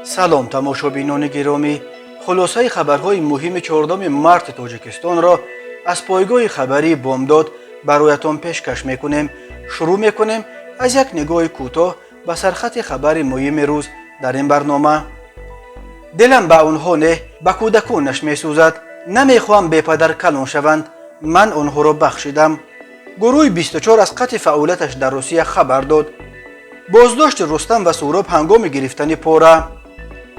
Салом, тамошобинони гиромӣ! Хулосаи хабарҳои муҳими 14 марти Тоҷикистонро аз пойгоҳи хабарии «Бомдод» бароятон пешкаш мекунем. Шурӯъ мекунем аз як нигоҳи кӯтоҳ ба сархати хабари муҳими рӯз дар ин барнома. Дилам ба онҳо не, ба кӯдаконаш месӯзад. Намехоҳам бепадар калон шаванд. Ман онҳоро бахшидам. Гурӯҳи 24 аз қатъи фаъолияташ дар Русия хабар дод. Боздошти Рустам ва Суҳроб ҳангоми гирифтани пора.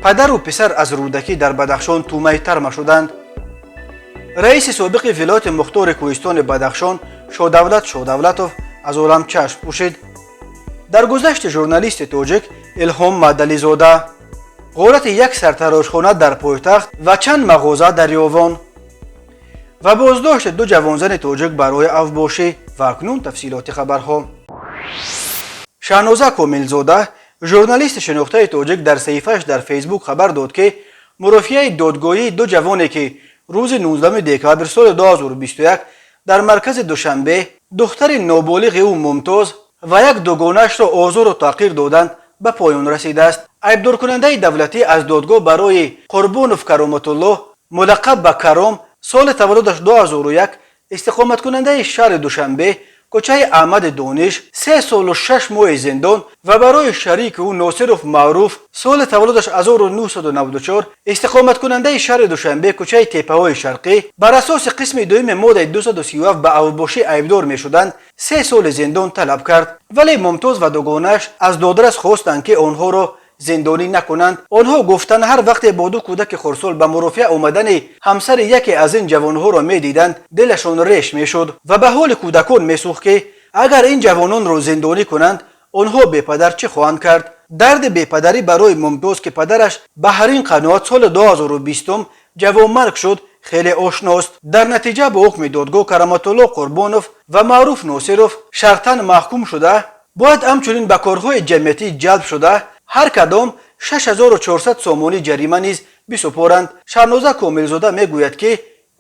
Падару писар аз Рӯдакӣ дар Бадахшон тӯъмаи тарма шуданд. Раиси собиқи вилояти мухтори кӯҳистони Бадахшон Шодавлат Шодавлатов аз олам чашм пӯшид. Даргузашти журналисти тоҷик Илҳом Мадализода. Ғорати як сартарошхона дар пойтахт ва чанд мағоза дар Ёвон ва боздошти ду ҷавонзани тоҷик барои авбошӣ. Ва акнун тафсилоти хабарҳо. Шаҳноза Комилзода, журналисти шинохтаи тоҷик, дар саҳифааш дар Фейсбук хабар дод, ки мурофиаи додгоҳии ду ҷавоне, ки рӯзи 19 декабр соли 2021 дар маркази Душанбе духтари ноболиғи ӯ Мумтоз ва як дугонаашро озору таҳқир доданд, ба поён расидааст. Айбдоркунандаи давлатӣ аз додгоҳ барои Қурбонов Кароматуллоҳ, мулаққаб ба Каром, соли таваллудаш 2001, истиқоматкунандаи шаҳри Душанбе, кӯчаи Аҳмади Дониш, 3 солу 6 моҳи зиндон ва барои шарики ӯ Носиров Маъруф, соли таваллудаш 1994, истиқоматкунандаи шаҳри Душанбе, кӯчаи Теппаҳои Шарқӣ, бар асоси қисми дуюми моддаи 237 ба авбошӣ айбдор мешуданд, 3 соли зиндон талаб кард. Вале Мумтоз ва дугонааш аз додрас хостанд, ки онҳоро зиндонӣ накунанд. Онҳо гуфтанд, ҳар вақте бо ду кӯдаки хурдсол ба мурофиа омадани ҳамсари яке аз ин ҷавонҳоро медиданд, дилашон реш мешуд ва ба ҳоли кӯдакон месӯхт, ки агар ин ҷавононро зиндонӣ кунанд, онҳо бепадар чӣ хоҳанд кард. Дарди бепадарӣ барои Мумтоз, ки падараш Баҳрин Қаноат соли 2020 ҷавонмарг шуд, хеле ошност. Дар натиҷа бо ҳукми додгоҳ Кароматулло Қурбонов ва Маъруф Носиров шартан маҳкум шуда, бояд ҳамчунин ба корҳои ҷамъиятӣ ҷалб шуда, ҳар кадом 6400 сомонӣ ҷарима низ бисупоранд. Шаҳноза Комилзода мегӯяд, ки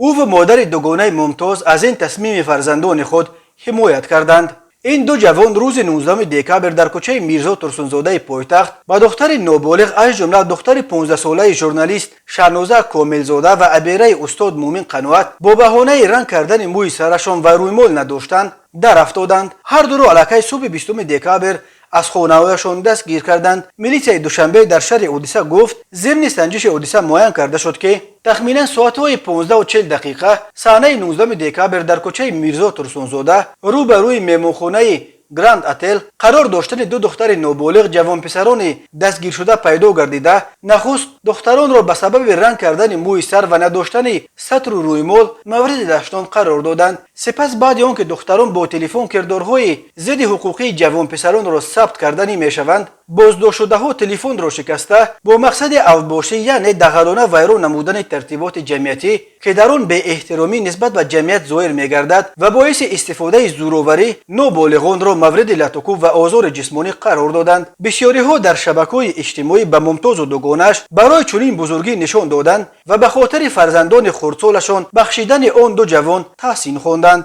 ӯ ва модари дугонаи Мумтоз аз ин тасмими фарзандони худ ҳимоят карданд. Ин ду ҷавон рӯзи 19 декабр дар кӯчаи Мирзо Турсунзодаи пойтахт ба духтари ноболиғ, аз ҷумла духтари 15-солаи журналист Шаҳноза Комилзода ва абераи устод Муъмин Қаноат, бо баҳонаи ранг кардани мӯи сарашон ва рӯймол надоштан дарафтоданд. Ҳар дуро аллакай субҳи 20 декабр аз хонаҳояшон дастгир карданд. Милитсияи Душанбе дар шарҳи ҳодиса гуфт: зимни санҷиши ҳодиса муайян карда шуд, ки тахминан соатҳои 15:40 саҳнаи 19 декабр дар кӯчаи Мирзо Турсунзода, рӯ ба рӯи меҳмонхонаи Гранд Отел қарор доштани ду духтари ноболиғ ҷавонписарони дастгиршуда пайдо гардида, нахуст духтаронро ба сабаби ранг кардани мӯи сар ва надоштани сатру рӯймол мавриди дашном қарор доданд. Сипас, баъди он ки духтарон бо телефон кирдорҳои зидди ҳуқуқии ҷавонписаронро сабт карданӣ мешаванд, боздоштшудаҳо телефонро шикаста, бо мақсади авбошӣ, яъне дағалона вайрон намудани тартиботи ҷамъиятӣ, ки дар он беэҳтиромӣ нисбат ба ҷамъият зоҳир мегардад, ва боиси истифодаи зӯроварӣ ноболиғонро мавриди латукӯб ва озори ҷисмонӣ қарор доданд. Бисёриҳо дар шабакаҳои иҷтимоӣ ба Мумтозу дугонааш барои чунин бузургӣ нишон доданд ва ба хотири фарзандони хурдсолашон бахшидани он ду ҷавон таҳсин хонданд.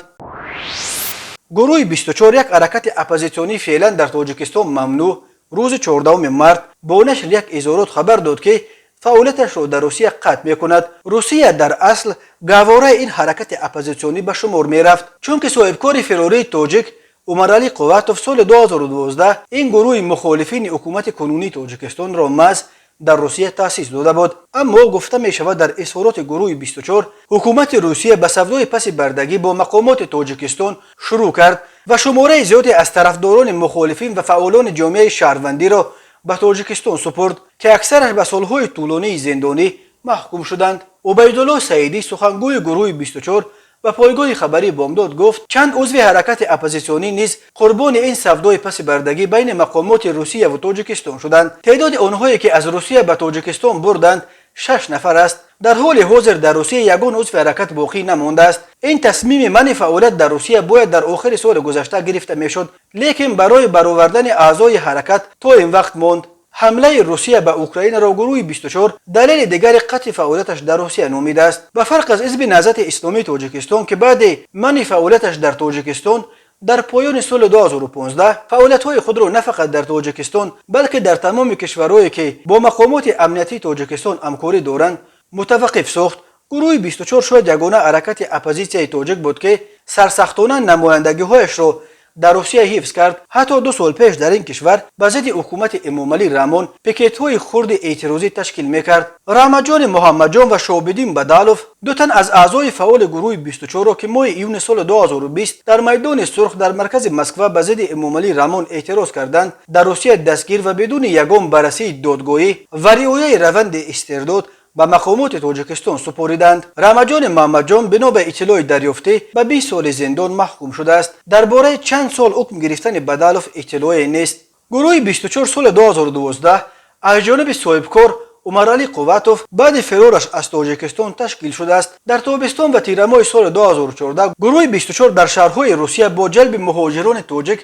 Гурӯҳи 24, як ҳаракати оппозитсионӣ, феълан дар Тоҷикистон мамнӯъ, рӯзи 14 март бо нашри як изҳорот хабар дод, ки фаъолияташро дар Русия қатъ мекунад. Русия дар асл гаҳвораи ин ҳаракати оппозитсионӣ ба шумор мерафт, чунки соҳибкори фирории тоҷик Умаралӣ Қувватов соли 2012 ин гурӯҳи мухолифини ҳукумати кунунии Тоҷикистонро маҳз дар Русия таъсис дода буд. Аммо гуфта мешавад дар изҳороти гурӯҳи 24, ҳукумати Русия ба савдои паси бардагӣ бо мақомоти Тоҷикистон шурӯъ кард ва шумораи зиёде аз тарафдорони мухолифин ва фаъолони ҷомеаи шаҳрвандиро ба Тоҷикистон супурд, ки аксараш ба солҳои тӯлонии зиндонӣ маҳкум шуданд. Убайдулло Саидӣ, сухангӯи гурӯҳи 24, ба пойгоҳи хабарии «Бомдод» гуфт, чанд узви ҳаракати оппозитсионӣ низ қурбони ин савдои паси бардагӣ байни мақомоти Русия ва Тоҷикистон шуданд. Теъдоди онҳое, ки аз Русия ба Тоҷикистон бурданд, шаш нафар аст. Дар ҳоли ҳозир дар Русия ягон узви ҳаракат боқӣ намондааст. Ин тасмими манъи фаъолият дар Русия бояд дар охири соли гузашта гирифта мешуд, лекин барои баровардани аъзои ҳаракат то ин вақт монд. Ҳамлаи Русия ба Украинаро гурӯҳи 24 далели дигари қатъи фаъолияташ дар Русия номидааст. Ба фарқ аз Ҳизби Наҳзати Исломии Тоҷикистон, ки баъди манъи фаъолияташ дар Тоҷикистон Дар поёни соли 2015 фаъолиятҳои худро на фақат дар Тоҷикистон, балки дар тамоми кишварҳое, ки бо мақомоти амниятии Тоҷикистон ҳамкорӣ доранд, мутаваққиф сохт. Гурӯҳи 24 шояд ягона ҳаракати оппозитсияи тоҷик буд, ки сарсахтона намояндагиҳояшро дар Русия ҳифз кард. Ҳатто 2 сол пеш дар ин кишвар ба зидди ҳукумати Эмомалӣ Раҳмон пикетҳои хурди эътирозӣ ташкил мекард. Раҳматҷони Муҳаммадҷон ва Шобиддин Бадалов, ду тан аз аъзои фаъоли гурӯҳи 24-ро, ки моҳи июни соли 2020 дар майдони Сурх дар маркази Москва ба зидди Эмомалӣ Раҳмон эътироз карданд, дар Русия дастгир ва бидуни ягон баррасии додгоҳӣ ва риояи раванди истирдод ба мақомоти Тоҷикистон супориданд. Раҳматҷони Муҳаммадҷон, бино ба иттилои дарёфтӣ, ба 20 соли зиндон маҳкум шудааст. Дар бораи чанд сол ҳукм гирифтани Бадалов иттилоъе нест. Гурӯҳи 24 соли 2012 аз ҷониби соҳибкор Умаралӣ Қувватов баъди фирораш аз Тоҷикистон ташкил шудааст. Дар тобистон ва тирамоҳи соли 2014 гурӯҳи 24 дар шаҳрҳои Русия бо ҷалби муҳоҷирони тоҷик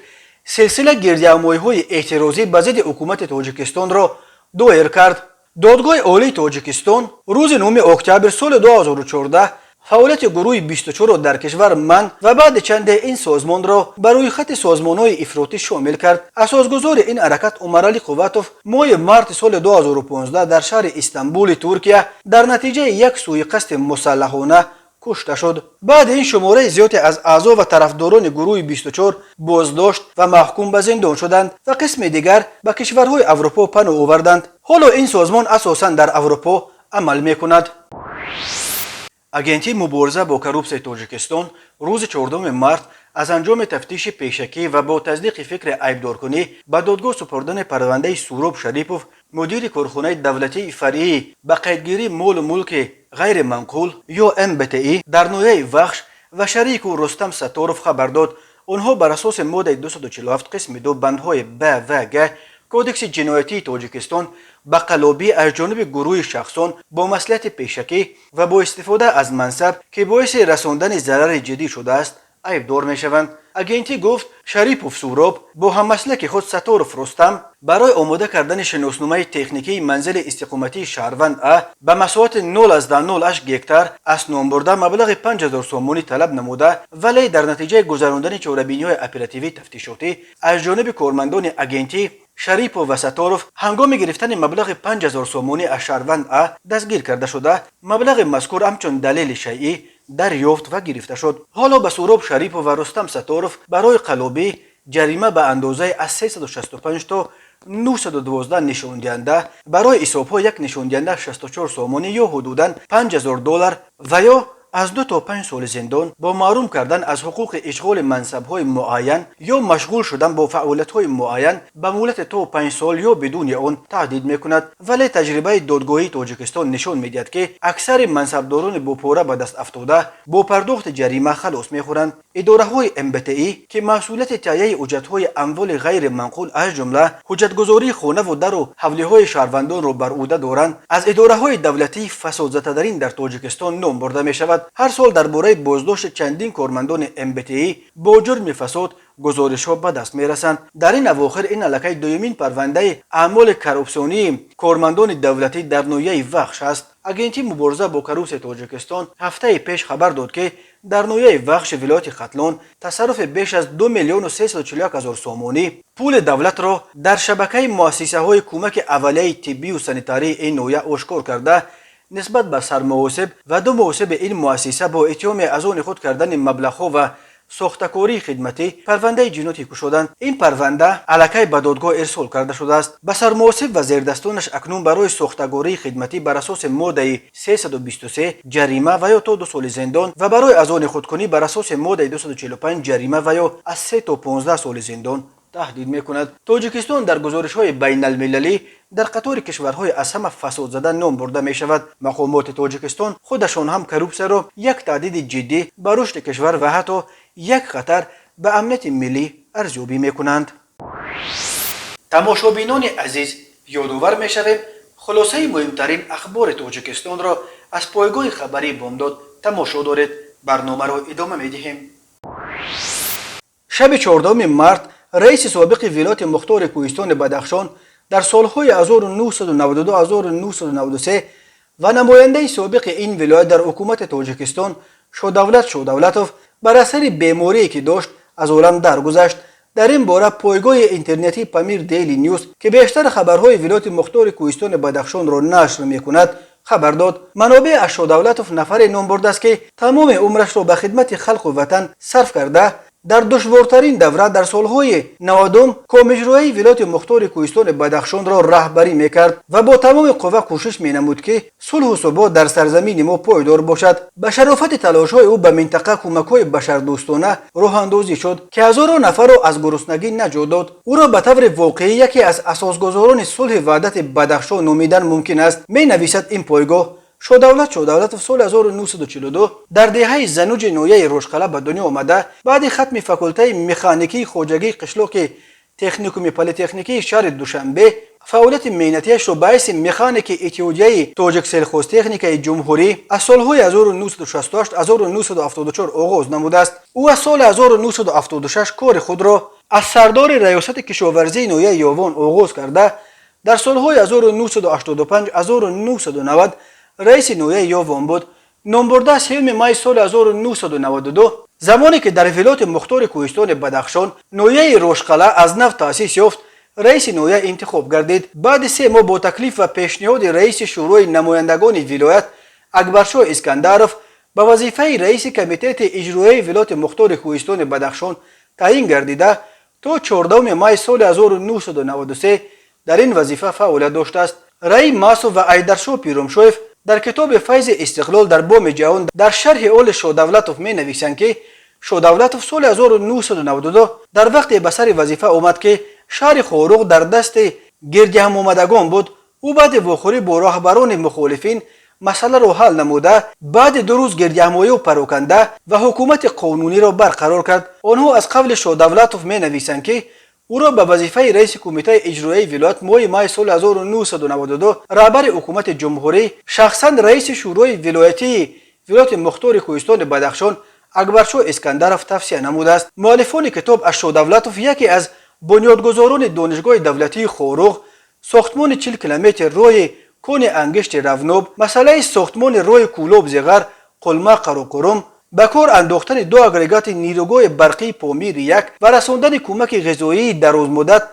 силсила гирдиҳамоиҳои эътирозӣ ба зидди ҳукумати Тоҷикистонро доир кард. Додгоҳи Олии Тоҷикистон рӯзи 9 октябр соли 2014 фаъолияти гурӯҳи 24-ро дар кишвар манъ ва баъди чанде ин созмонро ба рӯйхати созмонҳои ифротӣ шомил кард. Асосгузори ин ҳаракат Умаралӣ Қувватов моҳи марти соли 2015 дар шаҳри Истанбули Туркия дар натиҷаи як сӯиқасди мусаллаҳона кушта шуд. Баъди ин шумораи зиёде аз аъзо ва тарафдорони гурӯҳи 24 боздошт ва маҳкум ба зиндон шуданд ва қисми дигар ба кишварҳои Аврупо паноҳ оварданд. Ҳоло ин созмон асосан дар Аврупо амал мекунад. Агентии мубориза бо коррупсияи Тоҷикистон рӯзи 4 март аз анҷоми тафтиши пешакӣ ва бо тасдиқи фикри айбдоркунӣ ба додгоҳ супордани парвандаи Суроб Шарипов, мудири корхонаи давлатии фаръии ба қайдгирии молу мулки ғайриманқул ё МБТИ дар ноҳияи Вахш ва шарику Рустам Сатторов хабар дод. Онҳо бар асоси моддаи 247 қисми 2 бандҳои Б ва Г Кодекси ҷиноятии Тоҷикистон ба қаллобӣ аз ҷониби гурӯҳи шахсон бо маслиҳати пешакӣ ва бо истифода аз мансаб, ки боиси расондани зарари ҷиддӣ шудааст, айбдор мешаванд. Агентӣ гуфт, Шарипов Суроб бо ҳаммаслаки худ Сатторов Рустам барои омода кардани шиносномаи техникии манзили истиқоматии шаҳрванд А ба масоҳати 0,08 гектар аз номбурда маблағи 5000 сомонӣ талаб намуда, вале дар натиҷаи гузарондани чорабиниҳои оперативӣ тафтишотӣ аз ҷониби кормандони агентӣ Шарипов ва Сатторов ҳангоми гирифтани маблағи 5000 сомонӣ аз шаҳрванд А дастгир карда шуда, маблағи мазкур ҳамчун далели шайъӣ дарёфт ва гирифта шуд. Ҳоло ба Суроб Шарипов ва Рустам Сатторов барои қаллобӣ ҷарима ба андозаи аз 365 то 912 нишондиҳанда, барои ҳисобҳо як нишондиҳанда 64 сомонӣ ё ҳудудан 5000 доллар, ва ё аз 2 то 5 соли зиндон бо маҳрум кардан аз ҳуқуқи ишғоли мансабҳои муайян ё машғул шудан бо фаъолиятҳои муайян ба муҳлати то 5 сол ё бидуни он таҳдид мекунад. Вале таҷрибаи додгоҳии Тоҷикистон нишон медиҳад, ки аксари мансабдорони бо пора ба даст афтода бо пардохти ҷарима халос мехӯранд. Идораҳои МБТИ, ки масъулияти таҳияи ҳуҷҷатҳои амволи ғайриманқул, аз ҷумла ҳуҷҷатгузории хонаву дару ҳавлиҳои шаҳрвандонро бар ӯҳда доранд, аз идораҳои давлатии фасодзадатарин дар Тоҷикистон ном бурда мешавад. Ҳар сол дар бораи боздошти чандин кормандони МБТИ бо ҷурми фасод гузоришҳо ба даст мерасанд. Дар ин авохир ин аллакай дуюмин парвандаи аъмоли коррупсионии кормандони давлатӣ дар ноҳияи Вахш аст. Агентии мубориза бо коррупсияи Тоҷикистон ҳафтаи пеш хабар дод, ки дар ноҳияи Вахши вилояти Хатлон тасарруфи беш аз 2 миллиону 341 ҳазор сомонӣ пули давлатро дар шабакаи муассисаҳои кӯмаки аввалияи тиббию санитарии ин ноҳия ошкор карда, нисбат ба сармуҳосиб ва ду муҳосиби ин муассиса бо иттиҳоми аз они худ кардани маблағҳо ва сохтакории хидматӣ парвандаи ҷиноятӣ кушоданд. Ин парванда аллакай ба додгоҳ ирсол карда шудааст. Ба сармуҳосиб ва зердастонаш акнун барои сохтагории хидматӣ бар асоси моддаи 323 ҷарима ва ё то 2 соли зиндон ва барои аз они худкунӣ бар асоси моддаи 245 ҷарима ва ё аз 3 то 15 соли зиндон таҳдид мекунад. Тоҷикистон дар гузоришҳои байналмилалӣ дар қатори кишварҳои аз ҳама фасодзада ном бурда мешавад. Мақомоти Тоҷикистон худашон ҳам коррупсияро як таҳдиди ҷиддӣ ба рушди кишвар ва ҳатто як хатар ба амнияти миллӣ арзёбӣ мекунанд. Тамошобинони азиз, ёдовар мешавем, хулосаи муҳимтарин ахбори Тоҷикистонро аз пойгоҳи хабарии Бомдод тамошо доред. Барномаро идома медиҳем. Шаби 14 март раиси собиқи вилояти мухтори кӯҳистони Бадахшон дар солҳои 1992-1993 ва намояндаи собиқи ин вилоят дар ҳукумати Тоҷикистон Шодавлат Шодавлатов бар асари беморие ки дошт аз олам даргузашт. Дар ин бора пойгоҳи интернетии Памир Дейли Нюс, ки бештар хабарҳои вилояти мухтори кӯҳистони Бадахшонро нашр мекунад, хабар дод. Манобеъ аз Шодавлатов нафаре ном бурдааст, ки тамоми умрашро ба хидмати халқу ватан сарф карда, дар душвортарин давра дар солҳои 90-ум комиҷроии вилояти мухтори кӯҳистони Бадахшонро раҳбарӣ мекард ва бо тамоми қувва кӯшиш менамуд, ки сулҳу субот дар сарзамини мо пойдор бошад. Ба шарофати талошҳои ӯ ба минтақа кӯмакҳои башардӯстона роҳандозӣ шуд, ки ҳазорон нафарро аз гуруснагӣ наҷот дод. Ӯро ба таври воқеӣ яке аз асосгузорони сулҳи ваҳдати Бадахшон номидан мумкин аст, менависад ин пойгоҳ. Шодавлат Шодавлатов соли 1942 дар деҳаи Зануҷи ноҳияи Рошқала ба дунё омада, баъди хатми факултаи механикии хоҷагии қишлоқи техникуми политехникии шаҳри Душанбе фаъолияти меҳнатиашро ба ҳайси механики иттиҳодияи Тоҷикселхозтехникаи ҷумҳурӣ аз солҳои 1968-1974 оғоз намудааст. Ӯ аз соли 1976 кори худро аз сардори раёсати кишоварзии ноҳияи Ёвон оғоз карда, дар солҳои 1985-1990 раиси ноҳияи Ёвон буд. Номбурда 3 май соли 1992, замоне ки дар вилояти мухтори кӯҳистони Бадахшон ноҳияи Рошқала аз нав таъсис ёфт, раиси ноҳия интихоб гардид. Баъди 3 моҳ бо таклиф ва пешниҳоди раиси шӯрои намояндагони вилоят Акбаршоҳ Искандаров ба вазифаи раиси комитети иҷроияи вилояти мухтори кӯҳистони Бадахшон таъин гардида, то 14 май соли 1993 дар ин вазифа фаъолият доштааст. Раим Масов ва Айдаршоҳ Пиромшоев дар китоби «Файзи истиқлол дар боми ҷаҳон» дар шарҳи оли Шодавлатов менависанд, ки Шодавлатов соли 1992 дар вақте ба сари вазифа омад, ки шаҳри Хоруғ дар дасти гирдиҳамомадагон буд. Ӯ баъди вохӯрӣ бо роҳбарони мухолифин масъаларо ҳал намуда, баъди 2 рӯз гирдиҳамоию пароканда ва ҳукумати қонуниро барқарор кард. Онҳо аз қавли Шодавлатов менависанд, ки ӯро ба вазифаи раиси кумитаи иҷроияи вилоят моҳи май соли 1992 раҳбари ҳукумати ҷумҳурӣ, шахсан раиси шӯрои вилоятии вилояти мухтори кӯҳистони Бадахшон Акбаршоҳ Искандаров тавсия намудааст. Муаллифони китоб аз Шодавлатов яке аз бунёдгузорони Донишгоҳи давлатии Хоруғ, сохтмони 40 километр роҳи кони ангишти Равноб, масъалаи сохтмони роҳи Кӯлоб Зиғар Қулма Қароқурум, ба кор андохтани ду агрегати нерӯгоҳи барқии Помири як ва расондани кӯмаки ғизоии дарозмуддат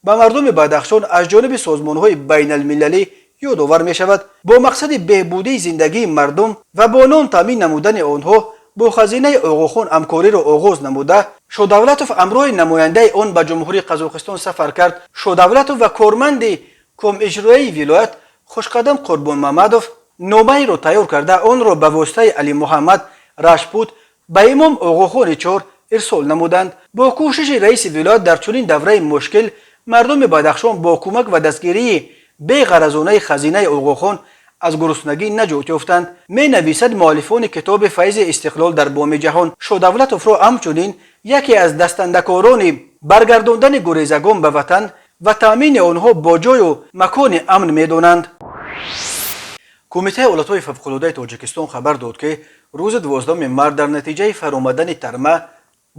ба мардуми Бадахшон аз ҷониби созмонҳои байналмилалӣ ёдовар мешавад. Бо мақсади беҳбудии зиндагии мардум ва бо нон таъмин намудани онҳо бо хазинаи Оғохон ҳамкориро оғоз намуда, Шодавлатов ҳамроҳи намояндаи он ба Ҷумҳурии Қазоқистон сафар кард. Шодавлатов ва корманди комиҷроияи вилоят Хушқадам Қурбонмамадов номаеро тайёр карда, онро ба воситаи Алимуҳаммад Рашпут ба имом Оғохони чор ирсол намуданд. Бо кӯшиши раиси вилоят дар чунин давраи мушкил мардуми Бадахшон бо кӯмак ва дастгирии беғаразонаи хазинаи Оғохон аз гуруснагӣ наҷот ёфтанд, менависад муаллифони китоби «Файзи истиқлол дар боми ҷаҳон». Шодавлатовро ҳамчунин яке аз дастандакорони баргардондани гурезагон ба ватан ва таъмини онҳо бо ҷою макони амн медонанд. Кумитаи ҳолатҳои фавқулодаи Тоҷикистон хабар дод, ки рӯзи 12 март дар натиҷаи фаромадани тарма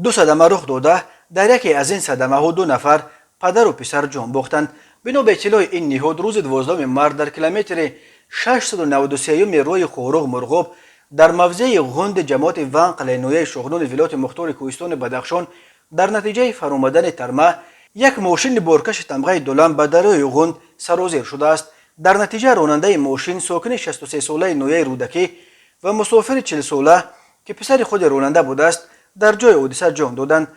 ду садама рух дода, дар яке аз ин садамаҳо ду нафар, падару писар, ҷон бохтанд. Бино ба иттилои ин ниҳод, рӯзи 12 март дар километри 693-юми роҳи Хоруғ Мурғоб дар мавзеи Ғунди ҷамоати Ванқалаи ноҳияи Шоғнони вилояти мухтори кӯҳистони Бадахшон дар натиҷаи фаромадани тарма як мошини боркаши тамғаи Дулам ба дарёи Ғунд сарозер шудааст. Дар натиҷа ронандаи мошин, сокини 63-солаи ноҳияи Рӯдакӣ, ва мусофири 40-сола, ки писари худи ронанда будааст, дар ҷои ҳодиса ҷон доданд.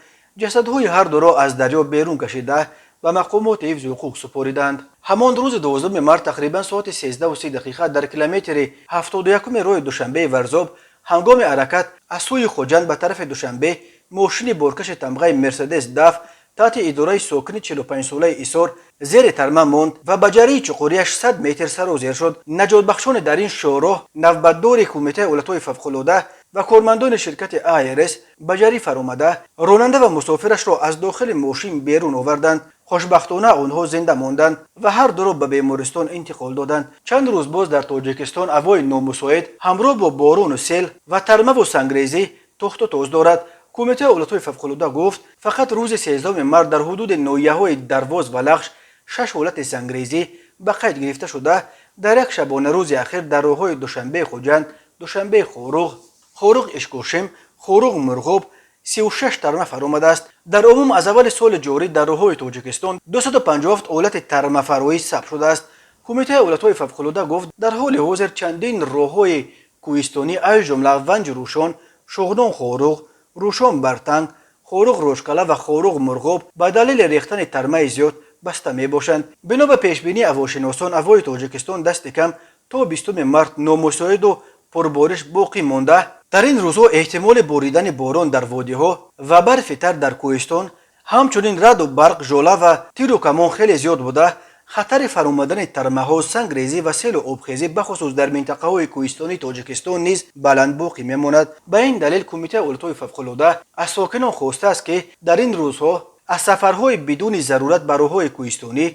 Ҷасадҳои ҳар дуро аз дарё берун кашида, ба мақомоти ҳифзи ҳуқуқ супориданд. Ҳамон рӯзи 12 март тақрибан соати 13:30 дар километри 71-уми роҳи Душанбеи Варзоб ҳангоми ҳаракат аз сӯи Хуҷанд ба тарафи Душанбе мошини боркаши тамғаи Мерседес Даф таҳти идораи сокини 45-солаи Исор зери тарма монд ва ба ҷарии чуқурияш 100 метр сарозер шуд. Наҷотбахшони дар ин шоҳроҳ, навбатдори Кумитаи ҳолатҳои фавқулода ва кормандони ширкати АРС ба ҷарӣ фаромада, ронанда ва мусофирашро аз дохили мошин берун оварданд. Хушбахтона, онҳо зинда монданд ва ҳар дуро ба бемористон интиқол доданд. Чанд рӯз боз дар Тоҷикистон ҳавои номусоид ҳамроҳ бо борону сел ва тармаву сангрезӣ тохту тоз дорад. Кумитаи ҳолатҳои фавқулода гуфт, фақат рӯзи 13 март дар ҳудуди ноҳияҳои Дарвоз ва Лахш шаш ҳолати сангрезӣ ба қайд гирифта шуда, дар як шабонарӯзи ахир дар роҳҳои Душанбе Хуҷанд, Душанбе Хоруғ, Хоруғ Ишкошим, Хоруғ Мурғоб 36 тарма фаромадааст. Дар умум аз аввали соли ҷорӣ дар роҳҳои Тоҷикистон 257 ҳолати тармафароӣ сабт шудааст. Кумитаи ҳолатҳои фавқулода гуфт, дар ҳоли ҳозир чандин роҳҳои кӯҳистонӣ, аз ҷумла Ванҷ Рӯшон, Шуғнон Хоруғ, Рӯшон Бартанг, Хоруғ Рошкала ва Хоруғ Мурғоб ба далели рехтани тармаи зиёд баста мебошанд. Бино ба пешбинии ҳавошиносон, ҳавои Тоҷикистон дасти кам то 20 март номусоиду пурбориш боқӣ монда, дар ин рӯзҳо эҳтимоли боридани борон дар водиҳо ва барфи тар дар кӯҳистон, ҳамчунин раъду барқ, жола ва тиру камон хеле зиёд буда, хатари фаромадани тармаҳо, сангрезӣ ва селу обхезӣ, бахусус дар минтақаҳои кӯҳистонии Тоҷикистон низ баланд боқӣ мемонад. Ба ин далел Кумитаи ҳолатҳои фавқулода аз сокинон хостааст, ки дар ин рӯзҳо аз сафарҳои бидуни зарурат ба роҳҳои кӯҳистонӣ,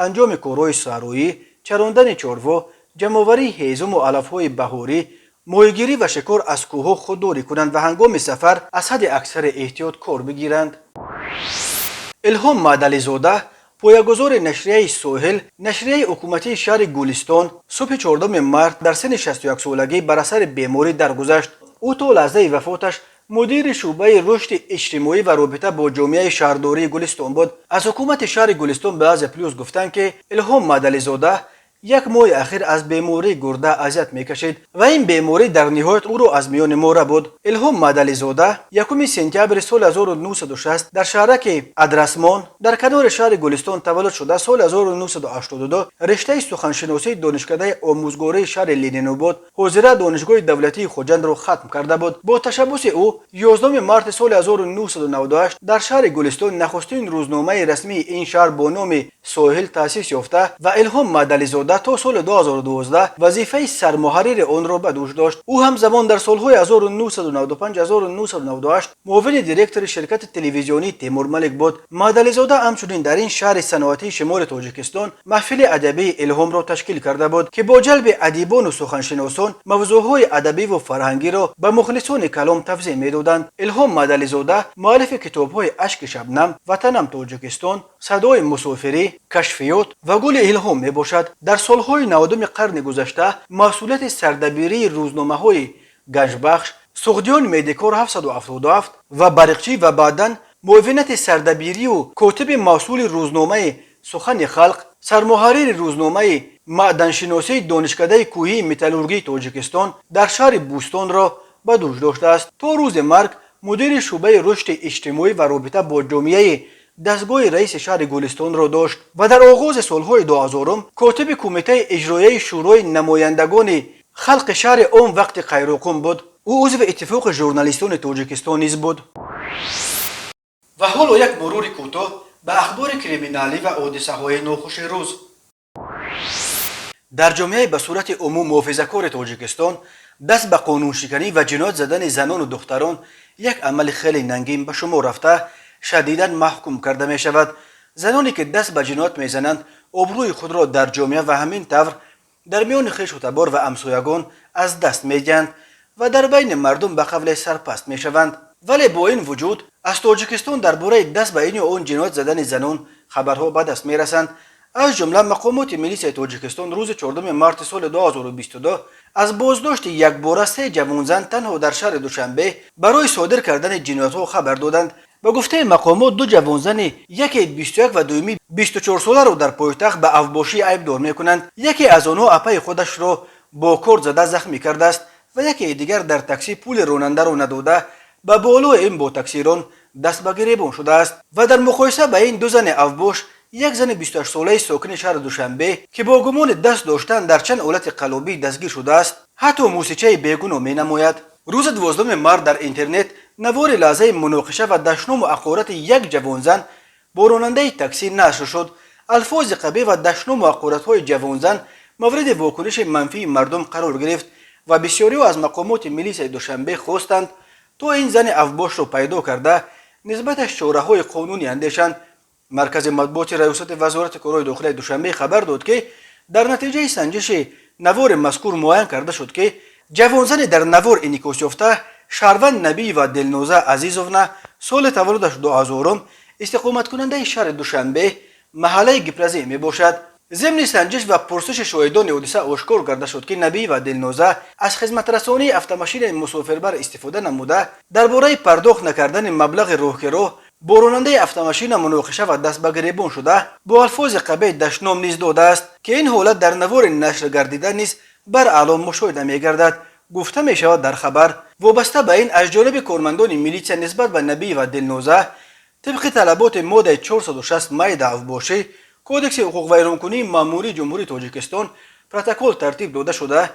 анҷоми корҳои саҳроӣ, чарондани чорво, ҷамъоварии ҳезуму алафҳои баҳорӣ, моҳигирӣ ва шикор аз кӯҳҳо худдорӣ кунанд ва ҳангоми сафар аз ҳадди аксари эҳтиёт кор бигиранд. Илҳом Маъдализода, поягузори нашрияи «Соҳил», нашрияи ҳукуматии шаҳри Гулистон, субҳи 4 март дар синни 61 солагӣ бар асари беморӣ даргузашт. Ӯ то лаҳзаи вафоташ мудири шӯъбаи рушди иҷтимоӣ ва робита бо ҷомеаи шаҳрдории Гулистон буд. Аз ҳукумати шаҳри Гулистон ба Азия Плюс гуфтанд, ки Илҳом Маъдализода як моҳи ахир аз бемории гурда азият мекашид ва ин беморӣ дар ниҳоят ӯро аз миёни мо рабуд. Илҳом Маъдализода 1 сентябри соли 1960 дар шаҳраки Адрасмон дар канори шаҳри Гулистон таваллуд шуда, соли 1982 риштаи суханшиносии Донишкадаи омӯзгории шаҳри Ленинобод, ҳозира Донишгоҳи давлатии Хуҷандро, хатм карда буд. Бо ташаббуси ӯ 11 марти соли 1998 дар шаҳри Гулистон нахустин рӯзномаи расмии ин шаҳр бо номи «Соҳил» таъсис ёфта ва Илҳом Маъдализода то соли 2012 вазифаи сармуҳаррири онро ба дӯш дошт. Ӯ ҳамзамон дар солҳои 1995-1998 муовини директори ширкати телевизионии Темурмалик буд. Маъдализода ҳамчунин дар ин шаҳри саноатии шимоли Тоҷикистон маҳфили адабии Илҳомро ташкил карда буд, ки бо ҷалби адибону суханшиносон мавзӯъҳои адабиву фарҳангиро ба мухлисони калом тавзеҳ медоданд. Илҳом Маъдализода муаллифи китобҳои «Ашки шабнам», «Ватанам Тоҷикистон», «Садои мусофирӣ», «Кашфиёт» ва «Гули Илҳом» мебошад. Дар солҳои 90-уми қарни гузашта масъулияти сардабирии рӯзномаҳои «Ганҷбахш», «Суғдиён Медикор 777» ва «Бариқчӣ» ва баъдан муовинати сардабирию котиби масъули рӯзномаи «Сухани халқ», сармуҳаррири рӯзномаи маъданшиносии Донишкадаи кӯҳии металлургии Тоҷикистон дар шаҳри Бӯстонро ба дӯш доштааст. То рӯзи марг мудири шӯъбаи рушди иҷтимоӣ ва робита бо ҷомеаи дастгоҳи раиси шаҳри Гулистонро дошт ва дар оғози солҳои 2000-ум котиби кумитаи иҷроияи Шӯрои намояндагони халқи шаҳри он вақти Қайроқум буд. Ӯ узви Иттифоқи журналистони Тоҷикистон низ буд. Ва ҳоло як мурури кӯтоҳ ба ахбори криминалӣ ва ҳодисаҳои нохуши рӯз. Дар ҷомеаи ба сурати умум муҳофизакори Тоҷикистон даст ба қонуншиканӣ ва ҷиноят задани занону духтарон як амали хеле нангин ба шумор рафта, шадидан маҳкум карда мешавад. Заноне ки даст ба ҷиноят мезананд, обрӯи худро дар ҷомеа ва ҳамин тавр дар миёни хешу табор ва ҳамсоягон аз даст медиҳанд ва дар байни мардум ба қавле сарпаст мешаванд. Вале бо ин вуҷуд аз Тоҷикистон дар бораи даст ба ин ё он ҷиноят задани занон хабарҳо ба даст мерасанд. Аз ҷумла мақомоти милисияи Тоҷикистон рӯзи 4 марти соли 2022 аз боздошти якбора се ҷавонзан танҳо дар шаҳри Душанбе барои содир кардани ҷиноятҳо хабар доданд. Ба гуфтаи мақомот, ду ҷавонзани яке 21 ва дуюми 24 соларо дар пойтахт ба авбошӣ айбдор мекунанд. Яке аз онҳо апаи худашро бо корд зада захмӣ кардааст ва якеи дигар дар таксӣ пули ронандаро надода, ба болои ин бо таксирон даст ба гиребон шудааст. Ва дар муқоиса ба ин ду зани авбош, як зани 28-солаи сокини шаҳри Душанбе, ки бо гумони даст доштан дар чанд ҳолати қаллобӣ дастгир шудааст, ҳатто мусичаи бегуноҳ менамояд. Рӯзи 12 март дар интернет навори лаҳзаи муноқиша ва дашному ҳақорати як ҷавонзан бо ронандаи таксӣ нашр шуд. Алфози қабеҳ ва дашному ҳақоратҳои ҷавонзан мавриди вокуниши манфии мардум қарор гирифт ва бисёриҳо аз мақомоти милисияи Душанбе хостанд, то ин зани авбошро пайдо карда, нисбаташ чораҳои қонунӣ андешанд. Маркази матбуоти раёсати Вазорати корҳои дохилаи Душанбе хабар дод, ки дар натиҷаи санҷиши навори мазкур муайян карда шуд, ки ҷавонзане дар навор инъикос ёфта шаҳрванд Набиева Дилноза Азизовна, соли таваллудаш 2000-ум, истиқоматкунандаи шаҳри Душанбе, маҳаллаи Гипрозем мебошад. Зимни санҷиш ва пурсиши шоҳидони ҳодиса ошкор карда шуд, ки Набиева Дилноза аз хизматрасонии автомашинаи мусофирбар истифода намуда, дар бораи пардохт накардани маблағи роҳкиро бо ронандаи автомашина муноқиша ва даст ба гиребон шуда, бо алфози қабеҳ дашном низ додааст, ки ин ҳолат дар навори нашр гардида низ бараъло мушоҳида мегардад, гуфта мешавад дар хабар. Вобаста ба ин аз ҷониби кормандони милитсия нисбат ба Набиева Дилноза тибқи талаботи моддаи 460 майда авбошӣ Кодекси ҳуқуқвайронкунии маъмурии Ҷумҳурии Тоҷикистон протокол тартиб дода шуда,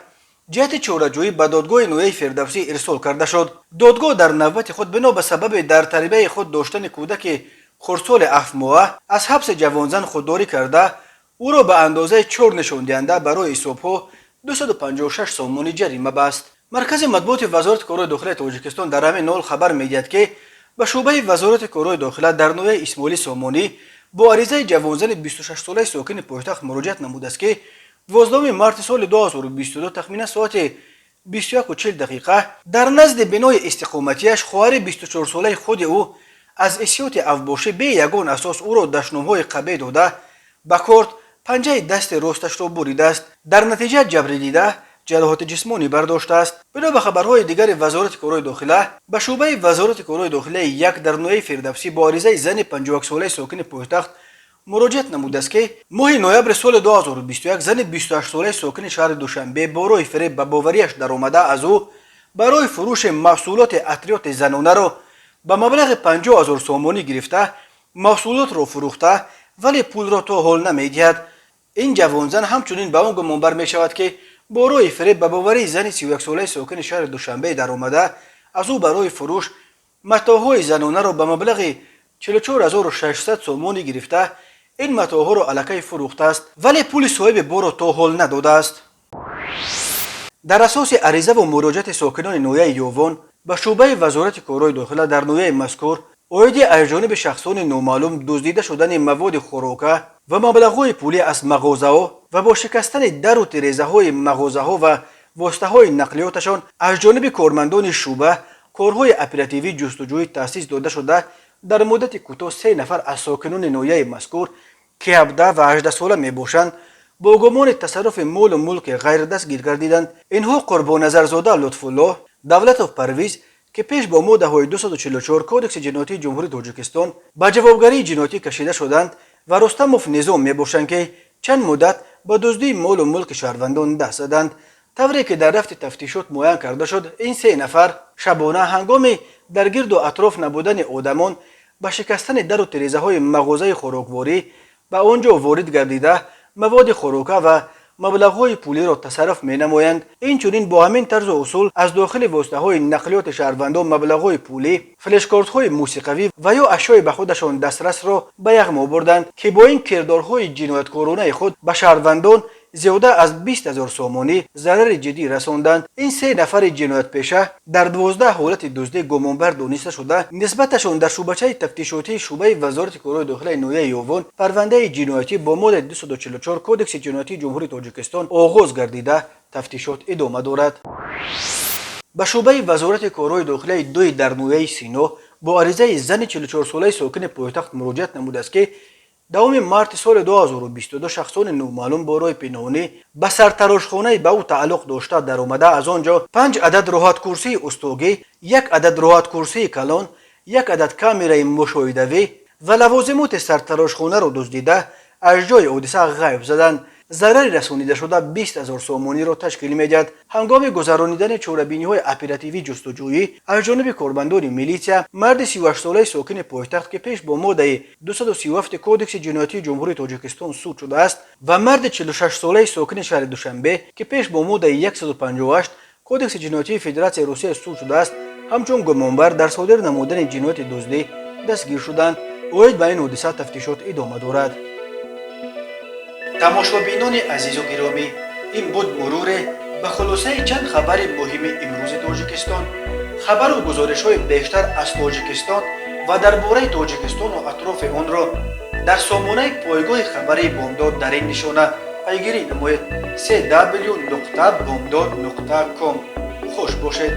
ҷиҳати чораҷӯӣ ба додгоҳи ноҳияи Фирдавсӣ ирсол карда шуд. Додгоҳ дар навбати худ бино ба сабаби дар тарбияи худ доштани кӯдаки хурдсоли 7-моҳа аз ҳабси ҷавонзан худдорӣ карда, ӯро ба андозаи чор нишондиҳанда барои ҳисобҳо 256 сомонӣ ҷарима баст. Маркази матбуоти Вазорати корҳои дохилаи Тоҷикистон дар ҳамин ҳол хабар медиҳад, ки ба шӯъбаи Вазорати корҳои дохила дар ноҳияи Исмоили Сомонӣ бо аризаи ҷавонзани 26-солаи сокини пойтахт муроҷиат намудааст, ки 12 марти соли 2022 тахминан соати 21:40 дар назди бинои истиқоматиаш хоҳари 24-солаи худи ӯ аз ҳиссиёти авбошӣ бе ягон асос ӯро дашномҳои қабеҳ дода, ба корт панҷаи дасти росташро буридааст. Дар натиҷа ҷабридида ҷароҳати ҷисмонӣ бардоштааст. Бино ба хабарҳои дигари Вазорати корҳои дохила, ба шӯъбаи Вазорати корҳои дохилаи як дар ноҳияи Фирдавсӣ бо аризаи зани 51-солаи сокини пойтахт муроҷиат намудааст, ки моҳи ноябри соли 2021 зани 28-солаи сокини шаҳри Душанбе бо роҳи фиреб ба боварияш даромада, аз ӯ барои фурӯши маҳсулоти атриёти занонаро ба маблағи 50 ҳазор сомонӣ гирифта, маҳсулотро фурӯхта, вале пулро то ҳол намедиҳад. Ин ҷавонзан ҳамчунин ба он гумонбар мешавад, ки бо роҳи фиреб ба боварии зани 31-солаи сокини шаҳри Душанбе даромада, аз ӯ барои фурӯш матоъҳои занонаро ба маблағи 44 600 сомонӣ гирифта, ин матоъҳоро аллакай фурӯхтааст, вале пули соҳиби борро то ҳол надодааст. Дар асоси аризаву муроҷиати сокинони ноҳияи Ёвон ба шӯъбаи Вазорати корҳои дохила дар ноҳияи мазкур оиди аз ҷониби шахсони номаълум дуздида шудани маводи хӯрока ва маблағҳои пулӣ аз мағозаҳо ва бо шикастани дару тирезаҳои мағозаҳо ва воситаҳои нақлиёташон аз ҷониби кормандони шӯъба корҳои оперативӣ ҷустуҷӯӣ таъсис дода шуда, дар муддати кӯтоҳ се нафар аз сокинони ноҳияи мазкур, ки 17 ва 18 сола мебошанд, бо гумони тасарруфи молу мулки ғайр дастгир гардиданд. Инҳо Қурбонназарзода Лутфуллоҳ, Давлатов Парвиз, ки пеш бо моддаҳои 244 Кодекси ҷиноятии Ҷумҳурии Тоҷикистон ба ҷавобгарии ҷиноятӣ кашида шуданд, ва Рустамов Низом мебошанд, ки чанд муддат ба дуздии молу мулки шаҳрвандон даст заданд. Тавре ки дар рафти тафтишот муайян карда шуд, ин се нафар шабона ҳангоми дар гирду атроф набудани одамон ба шикастани дару тирезаҳои мағозаи хӯрокворӣ ба он ҷо ворид гардида, маводи хӯрока ва маблағҳои пулиро тасарруф менамоянд. Инчунин бо ҳамин тарзу усул аз дохили воситаҳои нақлиёти шаҳрвандон маблағҳои пулӣ, флешкортҳои мусиқавӣ ва ё ашёи ба худашон дастрасро ба яғмо бурданд, ки бо ин кирдорҳои ҷинояткоронаи худ ба шаҳрвандон зиёда аз 20 000 сомонӣ зарари ҷиддӣ расонданд. Ин се нафари ҷиноятпеша дар 12 ҳолати дуздӣ гумонбар дониста шуда, нисбаташон дар шӯъбачаи тафтишотии шӯъбаи Вазорати корҳои дохилаи ноҳияи Ёвон парвандаи ҷиноятӣ бо моддаи 244 Кодекси ҷиноятии Ҷумҳурии Тоҷикистон оғоз гардида, тафтишот идома дорад. Ба шӯъбаи Вазорати корҳои дохилаи дуи дар ноҳияи Сино бо аризаи зани 44-солаи сокини пойтахт муроҷиат намудааст, ки давоми марти соли 2022 шахсони номаълум бо роҳи пинҳонӣ ба сартарошхонаи ба ӯ тааллуқ дошта даромада, аз он ҷо панҷ адад роҳаткурсии устогӣ, як адад роҳаткурсии калон, як адад камераи мушоҳидавӣ ва лавозимоти сартарошхонаро дуздида, аз ҷои ҳодиса ғайб заданд. Зарари расонидашуда 20 000 сомониро ташкил медиҳад. Ҳангоми гузаронидани чорабиниҳои оперативӣ ҷустуҷӯӣ аз ҷониби кормандони милитсия марди 38-солаи сокини пойтахт, ки пеш бо моддаи 237 Кодекси ҷиноятии Ҷумҳурии Тоҷикистон суд шудааст, ва марди 46-солаи сокини шаҳри Душанбе, ки пеш бо моддаи 158 Кодекси ҷиноятии Федератсияи Русия суд шудааст, ҳамчун гумонбар дар содир намудани ҷинояти дуздӣ дастгир шуданд. Оид ба ин ҳодиса тафтишот идома дорад. Тамошобинони азизу гиромӣ, ин буд муруре ба хулосаи чанд хабари муҳими имрӯзи Тоҷикистон. Хабару гузоришҳои бештар аз Тоҷикистон ва дар бораи Тоҷикистону атрофи онро дар сомонаи пойгоҳи хабарии Бомдод дар ин нишона пайгирӣ намоед: cw.bomdod.com. Хуш бошед.